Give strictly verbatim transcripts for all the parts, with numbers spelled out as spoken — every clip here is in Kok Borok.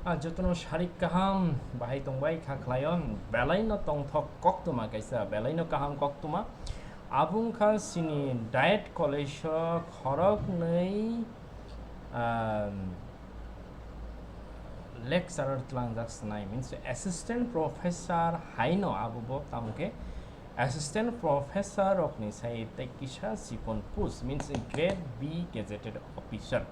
Ah, jotono sarik kaham bahai tongbai kha khlaio, belaino tongthok koktwma kaisa, belaino kaham koktwma. Abo wngkha chini Diet College o khoroknwi, ah, lecturer tlangjak swnai, means assistant professor haino abo bo tamo khe assistant professor rokni sai tei kisa chikon post, means grade B gazetted officer.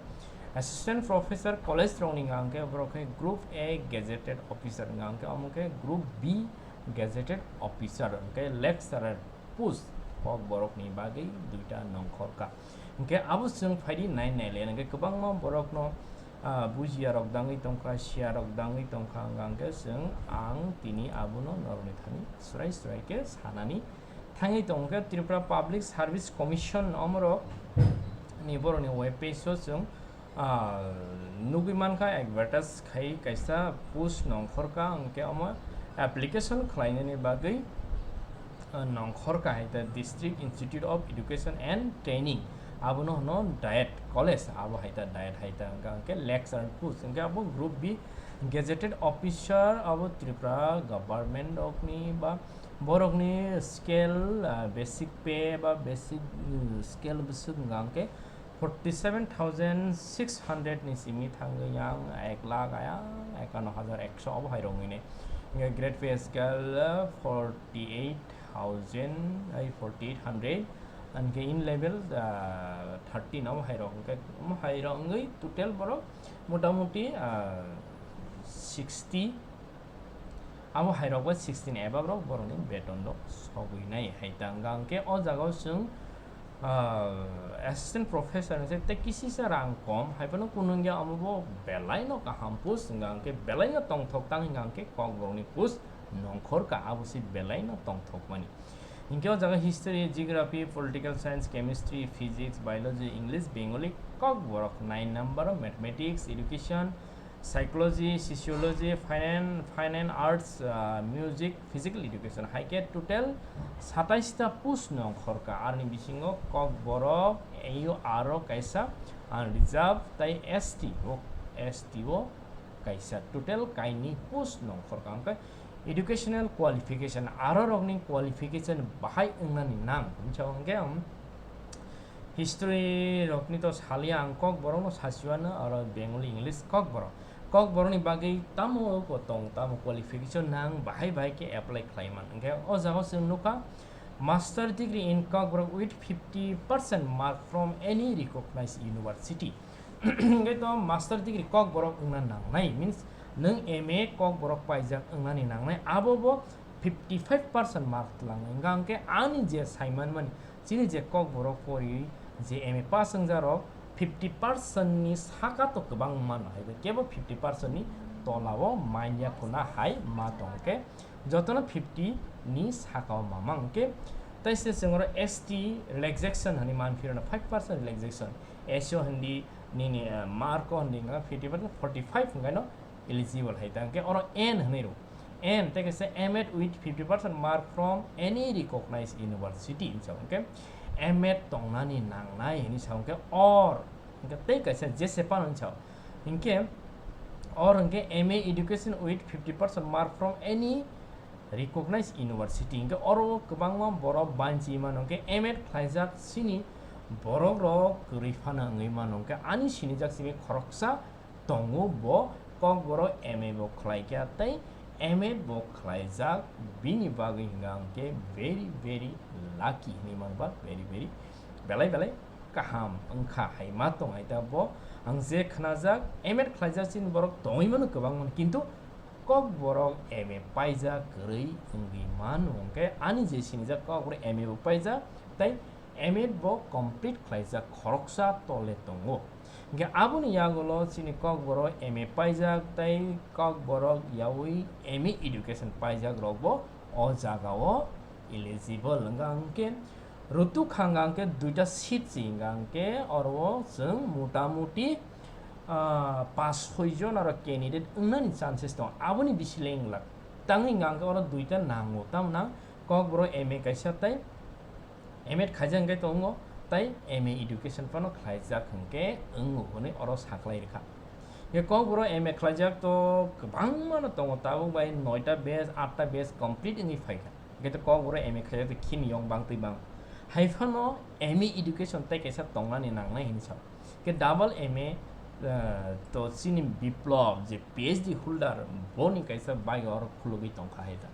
Assistant professor college rokni hwnkha khe borok khe group A gazetted officer, hwnkha khe omo khe group B gazetted officer, hwnkhe lecturer post kok borokni bagwi duita nongkhorka. Hwnkhe abo chwng phaidi nai nai le, hwnkhe kwbangma borokno, ah, bujiya rok dangwi tongkha, siya rok dangwi tongkha, hwnkha hwnkhe chwng ang tini abono norokni thani swrai swrai khe sanani thangwi tongo khe Tripura Public Service Commission omorok ni borokni web page o chwng, ah, nugwi mankha advertise khai kaisa post nongkhorka, hwnkhe omo application khlainani bagwi, ah, nongkhorka hai ta District Institute of Education and Training, abono hwno Diet College, abo hai ta Diet hai ta hwnkha hwnkhe lecturer post, hwnkhe abo group B gazetted officer, abo Tripura government rokni ba borokni scale, ah, basic pay ba basic, mm, scale bwswk hwnkha hwnkhe forty seven thousand six hundred ni simi thangwi yang ek lakh ayang ekanno hajar ekso obo hai rok wngwi nai. Hwnkhe grade pay scale, ah, forty eight thousand, ai, forty eight hundred, hwnkhe in level, ah, thirteen obo hai rok, hwnkhe omo hai rok wngwi total borok motamuti, ah, sixty, abo hai rok bai sixteen above rok borokni beton rok sogwi nai hai ta wngkha. Hwnkhe o jaga o chwng, ah, assistant professor ni tei kisisa rang kom hai phano kunu wngya, omo bo belai no kaham post wngkha, hwnkhe belai no tongthok tang wngkha, hwnkhe Kokborok ni post nongkhor ka, abo se belai no tongthok mani. Hwnkhe o jaga history, geography, political science, chemistry, physics, biology, English, Bengali, Kokborok nine number o mathematics, education, psychology, sociology, fine, fine and arts, ah, music, physical education hai khe total satais ta post nongkhor ka. Aroni bisingo Kokborok, A U R o kaisa, unreserved tai S T o, S T o kaisa, total kainwi post nongkhor ka. Hwnkhe educational qualification, aro rokni qualification bahai wngnani nang, hwnsa hwnkhe, um, history rokni to saliya ang, Kokborok no sasiwano, aro Bengali, English, Kokborok. Kokborok ni bagwi tamo bo tong, tamo qualification nang, bahai bahai khe apply khlai man. Hwnkhe o jaga o chwng nukha, master degree in Kokborok with fifty percent mark from any recognized university. Hwnkhe to master degree Kokborok wngna nangnai, means nwng M A Kokborok paijak wngnani nangnai, abo bo fifty five percent mark twlangnai. Hwnkha hwnkhe ani je saimanmani, chini je Kokborok pori je M A pass wngjarok fifty percent ni saka to kwbang mano hai bai, kebo fifty percent ni tola o manya khuna hai ma tong khe, jotono fifty ni saka o mamang khe. Tai se chwng oro S T relaxation hwnwi man phirano, five percent relaxation, S O hindi nini, eh, mark o hindi wngkha fifty percent, forty five hwnkhe no eligible hai ta, hwnkhe oro N hwnwi rw. N tei kaisa M Ed with fifty percent mark from any recognized university hwnwi sa, hwnkhe M Ed tongnani nangnai hwnwi sa, hwnkhe or, hwnkhe tei kaisa jese phano hwnwi sa, hwnkhe or hwnkhe M A education with fifty percent mark from any recognized university, hwnkhe oro kwbangma borok banchi mano, hwnkhe M Ed khlaijak chini borok rok kwrwi phano wngwi mano, hwnkhe ani sinijak simi khoroksa tongo, bo Kokborok M A bo khlai kha tei M Ed bo khlaijak, bini bagwi hwnka hwnkhe very very lucky hinwi mano ba very very belai belai kaham wngkha hai ma tong hai ta bo. Ang je khnajak M Ed khlaijak chini borok tongwi mano kwbang mano, kintu Kokborok M A paijak kwrwi wngwi mano, hwnkhe ani je sinijak Kokborok M A bo paijak tei M Ed bo complete khlaijak khoroksa tole tongo. Hwnkhe aboni yagulo chini Kokborok M A paijak tei Kokborok yaui M A education paijak rokbo o jagao eligible wngkha, hwnkhe rutuk kha hwnkhe duita seat se wngkha, hwnkhe oro chwng motamuti, ah, pas soi jon aro candidate wngnani chances tongo, aboni bisi le wng glak. Tangwi hwnkhe oro duita nango, tamo nang Kokborok M A kaisa tei M Ed khaijak hwnkhe tongo, tei M A education phano khlaijak hwnkhe wngo hwnwi oro saklai rwkha. Hingke Kokborok M A khlaijak to kwbangma no tongo, tabuk bai noita batch, atta batch complete wngwi phaikha. Hingke to Kokborok M A khlaijak to khini yong bangtwi bang. Hai phano M A education tei kaisa tongnani nangnai hinwi sao. Hingke double M A, eh, to chini Biplop je P H D holder, boni kaisa bike oro khulugwi tongkha hai ta.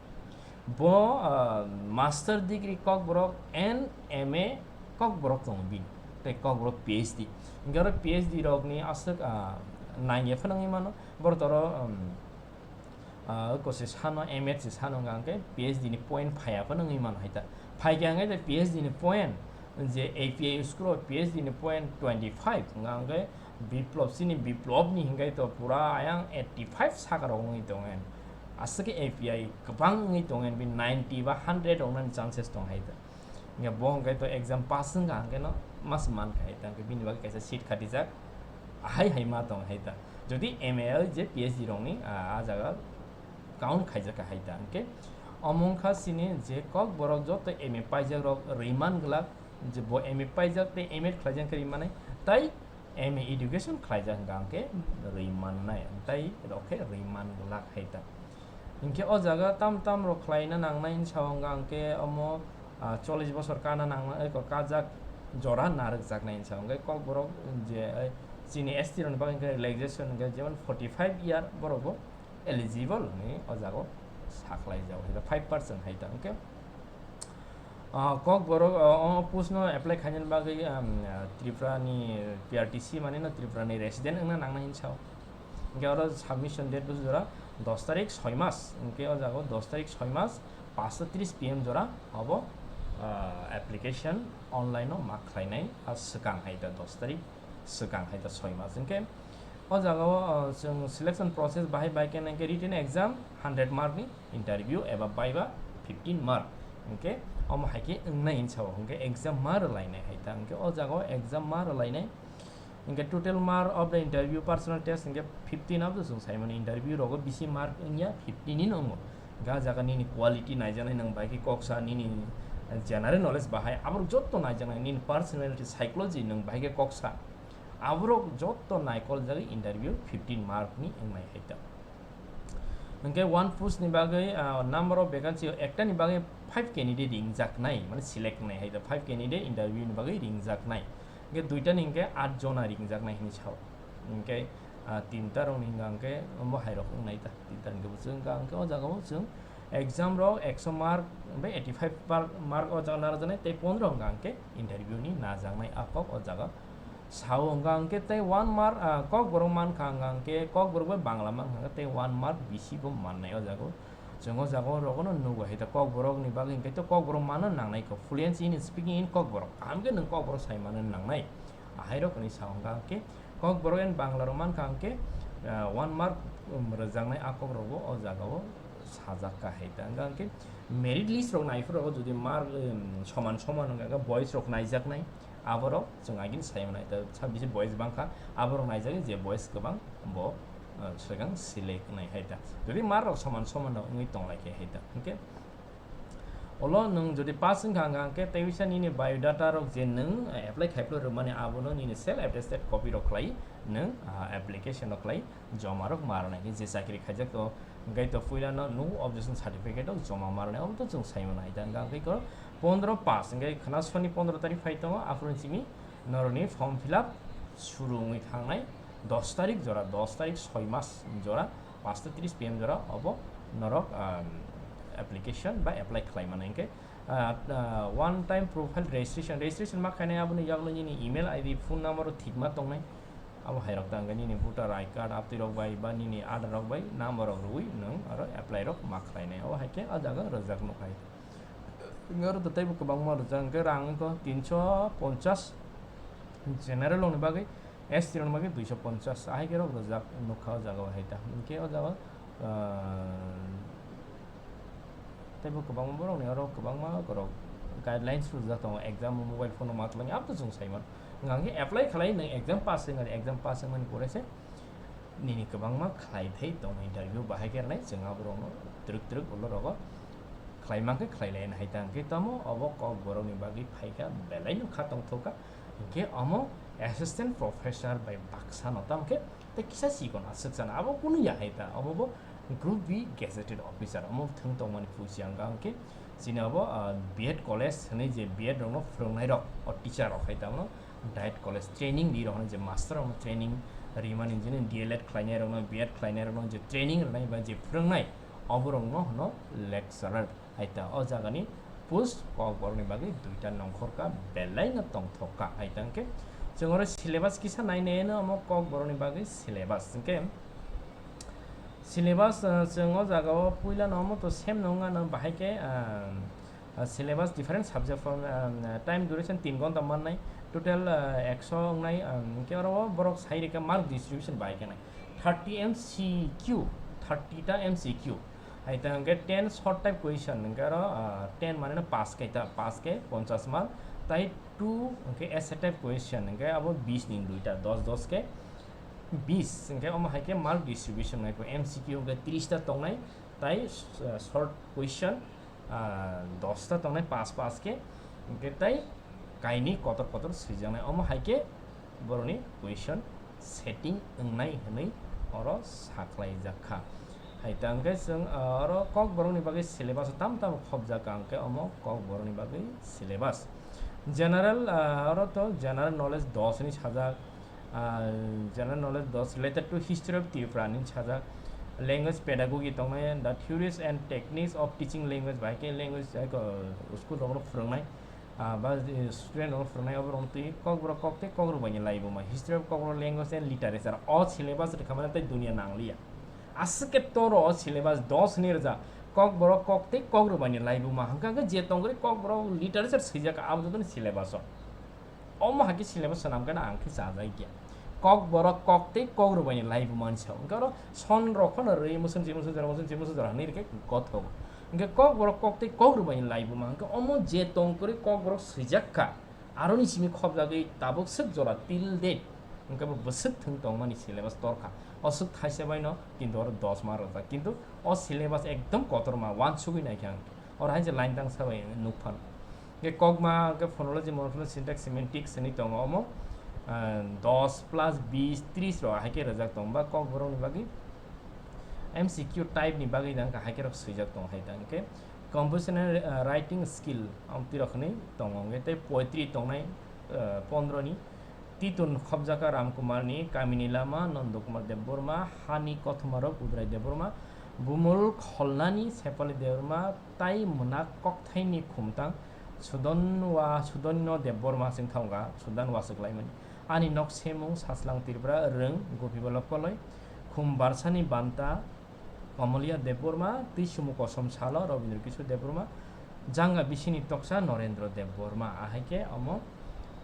Bo, ah, master degree Kokborok and M A Kokborok tongo bini, tei Kokborok P H D. Hingke oro P H D rokni aswk, ah, nangya phano wngwi mano. Borok toro, um, ah, kose sano, M A se sano hwnka hwnkhe P H D ni point phaiya phano wngwi mano hai ta. Phaikha hwnkhe tei P H D ni point je A P I school o P H D ni point twenty five wngka hwnkhe Biplop, chini Biplop ni hingke to pura ayang eighty five saka rok wngwi tongo. Aswk khe A P I kwbang wngwi tongo, bini ninety ba hundred wngnani chances tong hai ta. Hingke bo hingke to exam pass wngkha hingke no mas man kha hai ta, hingke bini bagwi kaisa seat khatijak, ahai hai ma tong hai ta. Jodi M A je P H D rokni, ah, ah jaga count khaijak kha hai ta, hingke omo wngkha chini je Kokborok joto M A paijak rok rwi man glak, je bo M A paijak tei M Ed khlaijak khe rwi manai, tai M A education khlaijak hwnka hwnkhe rwi mannai, tai rok khe rwi man glak hai ta. Hinkhe o jaga tam tam rok khlaina nangnai hinwi sao hwnka hwnkhe omo, ah, chollish bosor kana nangnai, eko kajak jora narwkjaknai hinwi sao hwnkhe Kokborok je, eh, chini S T rokni bagwi hwnkhe relaxation hwnkhe jemon forty five year borok bo eligible hinwi o jaga o sakhlai jago, five percent hai ta. Hwnkhe, ah, Kokborok, ah, o post no apply khainani bagwi, um, ah, Tripura ni P R T C mane no Tripura ni resident wngna nangnai hinwi sao. Hwnkhe oro submission date bo jora dos tarik soi mas, hwnkhe o jaga o dos tarik soi mas paanch ta tris P M jora obo, ah, application online o ma khlainai, ah, swkang hai ta dos tarik swkang hai ta soi mas. Hwnkhe o jaga o, ah, chwng selection process bahai bai khe nangkhe written exam hundred mark ni, interview eba viva fifteen mark. Hwnkhe omo hai khe wngnai hinwi sao, hwnkhe exam ma rwlainai hai ta, hwnkhe o jaga o exam ma rwlainai. Hwnkhe total mark of the interview personal test hwnkhe fifteen of the chwng saimani interview rogo bisi mark wngya, fifteen ni wngo. Ga jaga nini quality naijaknai, nwng bai khe kok sa, nini general knowledge bahai, aborok jotto naijaknai, nini personality, psychology, nwng bai khe kok sa. Aborok jotto naikoljagwi interview fifteen mark ni wngnai hai ta. Hwnkhe one post ni bagwi, ah, number of vacancy o ekta ni bagwi five candidate ringjaknai, mane select wngnai hai ta, five candidate interview ni bagwi ringjaknai. Hwnkhe duita ni hwnkhe aat jona ringjaknai hinwi sao. Hwnkhe, ah, tinta rok ni hwnkha hwnkhe omo hai rok wngnai ta, tinta ni hwnkhe bo chwng hwnkha hwnkhe o jaga o chwng exam rok ekso mark bai eighty five par-, mark o jaga narwkjaknai, tei pondro hwnkha hwnkhe interview ni najaknai a kok o jaga. Sao hwnkha hwnkhe tei one mark, ah, Kokborok mankha hwnkha hwnkhe Kokborok bai Bangla mankha hwnkhe tei one mark bisi bo mannai o jaga o. Chwng o jaga o rogo no nugo hai ta Kokborok ni bagwi hwnkhe to Kokborok mano nangnai kho, fluency in speaking in Kokborok. Kaham khe nwng Kokborok sai mano nangnai. Ahai rok hinwi sao hwnkha hwnkhe Kokborok and Bangla rok mankha hwnkhe, ah, one mark, um, rwjaknai a kok rok bo o jaga o sajak kha hai ta. Hwnkha hwnkhe merit list rok naiphuru rogo jodi mark, um, soman soman hwnkha hwnkhe boys rok naijaknai. Aborok chwng agini sai manai ta, sa bisi boys bangkha, aborok naijagwi je boys kwbang bo, uh, swkang select wngnai hai ta. Jodi mark rok soman soman rok wngwi tonglai khe hai ta. Hwnkhe ulo nwng jodi pass wngkha hwnkha hwnkhe tei bisa nini biodata rok je nwng, uh, apply khaiphuru rwmani abono nini self attested copy rok khlai nwng, uh, application rok khlai joma rok ma rwnai khe je chakri khaijak to Hwnkhe to puila no no objection certificate o joma ma rwnai, omo to chwng sai mano hai ta. Hwnkhe khe ko pondro paanch, hwnkhe khna soni pondro tarik phai tongo, aphuru simi norokni form fill up suru wngwi thangnai dos tarik jora, dos tarik soi mas jora, paanch ta tris P M jora obo norok, um, application ba apply khlai mano. Hwnkhe, uh, uh, one time profile registration, registration ma khainai aboni yagulo nini email I D, phone number o thik ma tongnai. Abo hai rok tang nini voter I card, aptwi rok bai ba nini Aadhaar rok bai number rok rwui nwng aro apply rok ma khlai nai. Abo hai khe a jaga rwjak nuk hai. Nwng aro to teibo kwbangma rwjak, hwnkhe rang wngkha tinso ponchas, general rokni bagwi, S T rokni bagwi duiso ponchas, ahai khe rok rwjak nukha o jaga o hai ta. Hwnkhe o jaga, ah, Teibo kwbangma borokni oro kwbangma borok guidelines rwjak tongo, exam o mobile phone no ma twlangya, abo to chwng sai mano. Hwnkha hwnkhe apply khlai nwng exam pass wngkha, exam pass wngmani pore se nini kwbangma khlai thai tongo, interview bahai khe rwnai, chwng aborokno twrwk twrwk ulo rogo khlai mankhe khlai lai hai ta. Hwnkhe tamo obo Kokborokni bagwi phaikha, belai no kha tongthokha. Hwnkhe omo assistant professor bai baksa no tamo khe Tei kisa sikon aswk sana abo kunu ya hai ta, obo bo Group B gazetted officer omo thwng tongmani pusi ang hwnkhe chini abo, ah, B Ed college hwnwi je B Ed rokno phwrwngnai rok, o teacher rok hai ta, omo diet college training di rok hwnwi je master rokno training rimani, jini D L Ed khlainai rokno, B Ed khlainai rokno je training rwnai ba je phwrwngnai, obo rokno hwno lecturer. Hai ta, o jagani post Kokborokni bagwi duita nongkhorka, belaino tongthokka. Hai ta hwnkhe chwng oro syllabus kisa nainai no, omo Kokborokni bagwi syllabus. Hwnkhe syllabus, ah, chwng o jagao puilano omo to same no wngmano, bahai khe, ah, ah, syllabus different subject from, ah, time duration tin ghonta mannai, total, ah, ekso wngnai, ah, hwnkhe oro o borok sai rikha mark distribution bahai khe nai thirty M C Q, thirty ta M C Q. Hai ta hwnkhe ten short type question hwnkhe aro, ah, ten mane no pass khe ta, pass khe ponchash mark, tai two hwnkhe essay type question hwnkhe abo bish ni duita, dos dos khe bish hwnkhe omo hai khe mark distribution nai ko M C Q hwnkhe tris ta tongnai, tai, ah, short question, ah, dos ta tongnai, pass pass khe hwnkhe tai kainwi kotor kotor swijaknai, omo hai khe borokni question setting wngnai hwnwi oro sakhlaijak kha. Hai ta hwnkhe chwng, ah, oro Kokborokni bagwi syllabus o tamo tamo khopjak kha, hwnkhe omo Kokborokni bagwi syllabus. General, ah, oro to general knowledge dos hwnwi sajak, ah, general knowledge dos related to history of Tripura hwnwi sajak, language pedagogy tongnai, the theories and techniques of teaching language, bahai khe language, ah, school rokno phwrwngnai, ah, ba, eh, student rokno phwrwngnai, oborok twi Kokborok kok tei Kokrwbaini laibuma, history of Kokborok language and literature, o syllabus rwkha mani tei dunia nangliya. Aswk khe toro o syllabus dos hwnwi rwjak, Kokborok kok tei Kokrwbaini laibuma hwnkha khe je tongkhe Kokborok literature swijak kha abo jotono syllabus o. Omo hai khe syllabus swnam khe ang khe chajak ya. Kokborok kok tei Kokrwbaini laibuma ni sao. Hwnkhe oro son rok phano rwi musun chi musun jora, musun chi musun jora hwnwi rwkhe gothogo. Hwnkhe Kokborok kok tei Kokrwbaini laibuma hwnkhe omo je tongkwrwi Kokborok swijak kha, aroni simi khopjagwi tabuk swk jora till date hwnkhe bo bwswk thwng tongmani syllabus torkha. O swk thaisa baino kintu oro dos mark rwjak. Kintu o syllabus ekdom kotorma, uansugwi naikha ang. Oro hai je line tangsa bai nukphano. Hwnkhe kokma hwnkhe phonology, morphology, syntax, semantics hwnwi tongo omo, ah, dos plus bish, tris rok hai khe rwjak tongo ba Kokborokni bagwi M C Q type ni bagwi da wngkha hai khe rok swijak tongo hai ta hwnkhe composition and, ah, writing skill amtwi rok hwnwi tongo hwnkhe tei poetry tongnai, ah, pondro ni. Titun khopjaka Ramkumarni, Kamini Lama, Nondokumar Debbarma, Hani Kothomarok Udrai Debbarma, Bumul Kholnani, Sepali Debbarma, tai mwnak kokthaini khumtang Sudonwa, Sudonno Debbarma chwng thangkha, Sudan waswk laimani. Ani nok semung Saslang Tripura, Rwng, Gopibalok Koloi, Khum Barsani Banta, Komoliya Debbarma, twi sumo kosom salo Robindra Kishore Debbarma, janga bisini toksa Norendra Debbarma, ahai khe omo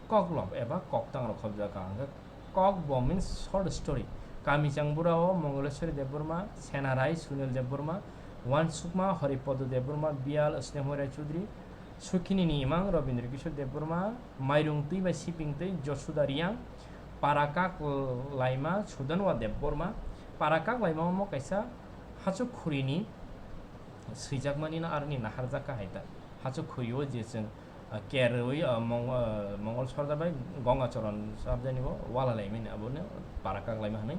koklop eba koktang rok khobjak kha, hwnkhe kok bo means short story. Kami Changbura o Mongoleshwari Debbarma, Senarai Sunil Debbarma, Wansukma Haripodo Debbarma, Biyal Snehorai Chudri, Sukhini ni imang Robindra Kishore Debbarma, Mairung twi bai Siping twi Josuda Riang, Parakak Laima Sudanwa Debbarma, Parakak Laima omo kaisa Hachuk Khuri ni swijakmani no aroni naharjak kha hai ta. Hachuk Khuri o je chwng, ah, kerwi, ah, Mong-, ah, Mongol Sordar bai Gongacharan Sordar ni bo wala laimani abo no Parakak Laima hwnwi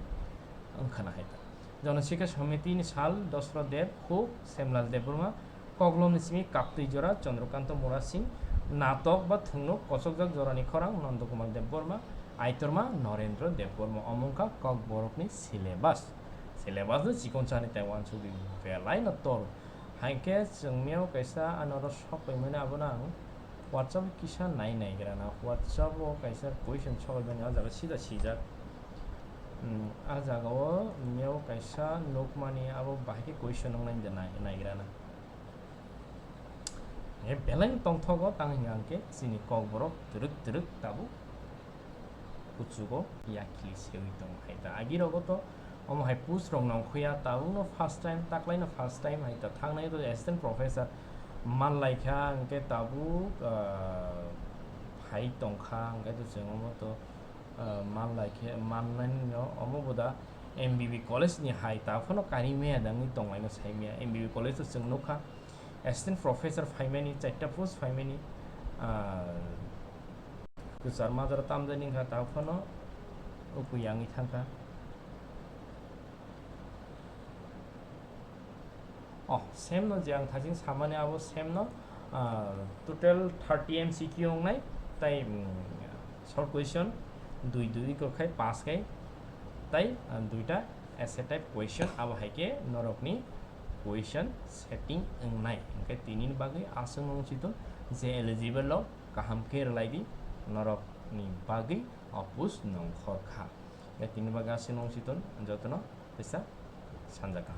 wngkha na hai ta. Jonosikha Samiti ni sal Dosro Deb, Khuk, Semlal Debbarma, Koklom ni simi Kaptwi Jora, Chandrakanta Murasing, Natok ba Thwngnuk, Kochokjak Jorani Khorang, Nandakumar Debbarma, Aitorma, Norendra Debbarma, omo wngkha Kokborokni syllabus. Syllabus no chikon chani tei uansugwi belai no tor. Hai khe chwng miyao kaisa ano oro sok paimani abono ang WhatsApp kisa nai naigra na, WhatsApp o kaisa question sok paimani o jaga sida sijak. Hmm, a jaga o miyao kaisa nukmani abo bahai khe question wngnai da nai-, naigra na. He belai tongthogo tang hingka hingke chini Kokborok twrwk twrwk tabuk kuchugo yakhli sewi tongo hai ta. Agi rogo to omo hai post rok nongkhuya tabukno first time, taklaino first time hai ta. Thangnai to assistant professor manlaikha hingke tabuk, ah, hai tongkha hingke to chwng omo to, ah, manlaikhe, mannani no omo boda M B B college ni hai ta phano kari maya dangni tonglaino sai maya. M B B college to chwng nukha. Assistant professor phaimani, chaita post phaimani, ah, kwchar majra tamjani wngkha, ta phano uku yangwi thangkha. Oh, same no je ang thajing samani abo same no, ah, total thirty M C Q wngnai, tai, mm, short question dui dui kok khai pass khai, tai, ah, duita essay type question abo hai khe norokni question setting wngnai. Hwnkhe tini bagwi aswk nung chiton je eligible rok kaham khe rwlai di, norokni bagwi o post nongkhor kha. Hwnkhe tini bagwi aswk nung chiton jotono teisa sanjak kha.